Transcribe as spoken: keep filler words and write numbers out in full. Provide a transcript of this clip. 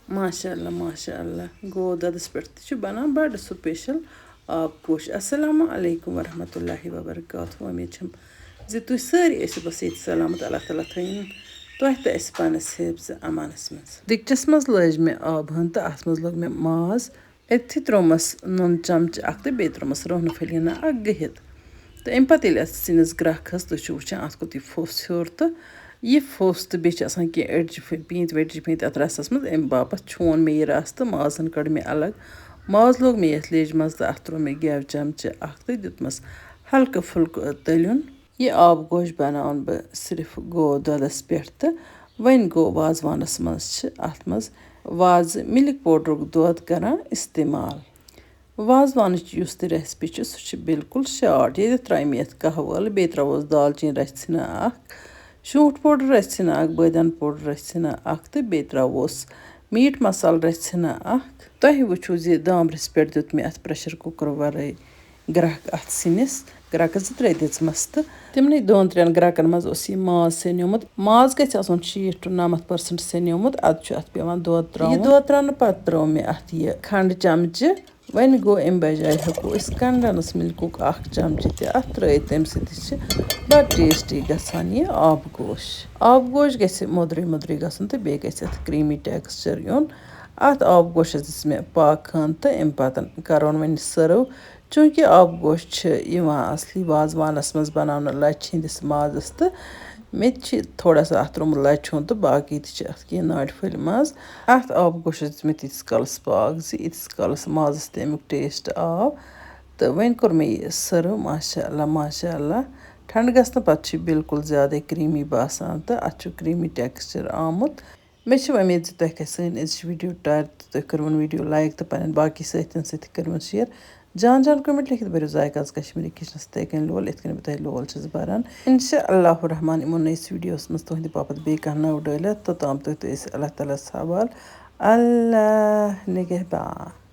ماشاء اللہ، ماشاء اللہ، گوٚو دۄدَس پٮ۪ٹھ تہِ چھُ بَنان بَڑٕ سُپیشَل آب گوش۔ السلام علیکم ورحمۃ اللہ وبرکاتہ۔ وۄمید چھَم زِ تُہۍ سٲری ٲسِو بَس ییٚتہِ سلامت۔ اللہ تعالیٰ تھٲیِن تۄہہِ تہٕ اَسہِ پانَس حِفظِ امانَس منٛز۔ دیٖگچَس منٛز لٲج مےٚ آبہٕ ہَن تہٕ اَتھ منٛز لوگ مےٚ ماز۔ أتھی ترٛوومَس نُن چمچہٕ اَکھ تہٕ بیٚیہِ ترٛوومَس رۄہنہٕ پھٔلۍ ہنا اَکھ گٔہِتھ۔ تہٕ اَمہِ پَتہٕ ییٚلہِ اَتھ سِنِس گرٛٮ۪کھ کھٔژ، تُہۍ چھِو وٕچھان اَتھ کوٚت یہِ پھوٚس ہیوٚر تہٕ یہِ پھوٚس تہٕ بیٚیہِ چھِ آسان کینٛہہ أڈجہِ پھٔ-، پیٖنتۍ ویڈجہِ پیٖنتۍ اَتھ رَسَس منٛز، اَمہِ باپَتھ چھون مےٚ یہِ رَس تہٕ مازَن کٔڑ مےٚ الگ۔ ماز لوگ مےٚ یَتھ لیٚجہِ منٛز تہٕ اَتھ ترٛوو مےٚ گٮ۪و چمچہٕ اَکھ تہٕ دیُتمَس ہلکہٕ پھُلکہٕ تٔلیُن۔ یہِ آب گوش بَناوَن بہٕ صرف گوٚو دۄدَس پٮ۪ٹھ تہٕ وۄنۍ گوٚو وازوانَس منٛز چھِ اَتھ منٛز وازٕ مِلِک پوڈرُک دۄد کَران استعمال۔ وازوانٕچ یُس تہِ recipe چھِ، سُہ چھِ بالکل short۔ ییٚتٮ۪تھ ترٛایہِ مےٚ یَتھ قہوٕ ٲلہٕ، بیٚیہِ ترٛاووس دالچیٖن رَژھِ ہنا اَکھ، شوٗنٛٹھ powder رَژھِ ہنا اَکھ، بٲدیان powder رَژھِ ہنا اَکھ تہٕ بیٚیہِ ترٛاووس meat مصالہٕ رَژھِ ہنا اَکھ۔ تۄہہِ وٕچھِو زِ دامرِس پٮ۪ٹھ دیُت مےٚ اَتھ pressure cooker وَرٲے گرٛٮ۪کھ اَتھ سِنِس، گرٛٮ۪کہٕ زٕ ترٛےٚ دِژمَس تہٕ تِمنٕے دۄن ترٛٮ۪ن گرٛٮ۪کَن منٛز اوس یہِ ماز سیٚنیومُت۔ ماز گژھِ آسُن شیٖٹھ to نَمَتھ percent سیٚنیومُت، اَدٕ چھُ اَتھ پٮ۪وان دۄد ترٛاوُن۔ یہِ دۄد ترٛاونہٕ پَتہٕ ترٛٲو مےٚ اَتھ یہِ کھنٛڈٕ چمچہٕ۔ وۄنۍ گوٚو، اَمہِ بجایہِ ہٮ۪کو أسۍ condensed milk ُک اَکھ چمچہٕ تہِ اَتھ ترٛٲوِتھ، تَمہِ سۭتۍ تہِ چھِ بَڑٕ tasty گژھان یہِ آبہٕ گوش۔ آبہٕ گوش گژھِ مۄدرُے مۄدرُے گژھُن تہٕ بیٚیہِ گژھِ اَتھ creamy texture یُن۔ اَتھ آبہٕ گوشَس دِژ مےٚ پاکہٕ ہَن تہٕ اَمہِ پَتہٕ کَرون وۄنۍ serve۔ چوٗنٛکہِ آبہٕ گوش چھِ یِوان اَصلی وازوانَس منٛز بَناونہٕ لَچہِ ہِنٛدِس مازَس تہٕ مےٚ تہِ چھِ تھوڑا سا اَتھ ترٛوومُت لَچہِ ہُنٛد تہٕ باقٕے تہِ چھِ اَتھ کینٛہہ ناٹہِ پھٔلۍ ماز۔ اَتھ آبہٕ گوشَس دِژ مےٚ تیٖتِس کالَس پاکھ زِ ییٖتِس کالَس مازَس تَمیُک taste آو۔ تہٕ وۄنۍ کوٚر مےٚ یہِ serve، ماشاء اللہ، ماشاء اللہ۔ ٹھنٛڈٕ گژھنہٕ پَتہٕ چھُ یہِ بالکل زیادَے creamy باسان تہٕ اَتھ چھُ creamy texture آمُت۔ مےٚ چھِ وۄمید زِ تۄہہِ کھسہِ سٲنۍ أزِچ video ٹارِ تہٕ تُہۍ کٔرۍوُن video like تہٕ پنٛنٮ۪ن باقٕے سٲتھٮ۪ن سۭتۍ تہِ کٔرۍوُن share۔ جان جان comment لیکھِتھ بٔرِو ذایقہ آز کشمیٖری kitchenس تِتھَے کٔنۍ لول، یِتھ کٔنۍ بہٕ تۄہہِ لول چھَس بَران۔ انشاء اللہ الرحمن یِمو نٔیِس videoس منٛز تُہٕنٛدِ باپتھ بیٚیہِ کانٛہہ نٔو ڈٲلِتھ، توٚتام تُہۍ تہٕ أسۍ اللہ تعالیٰ ہَس حوال۔ اللہ نگہبان۔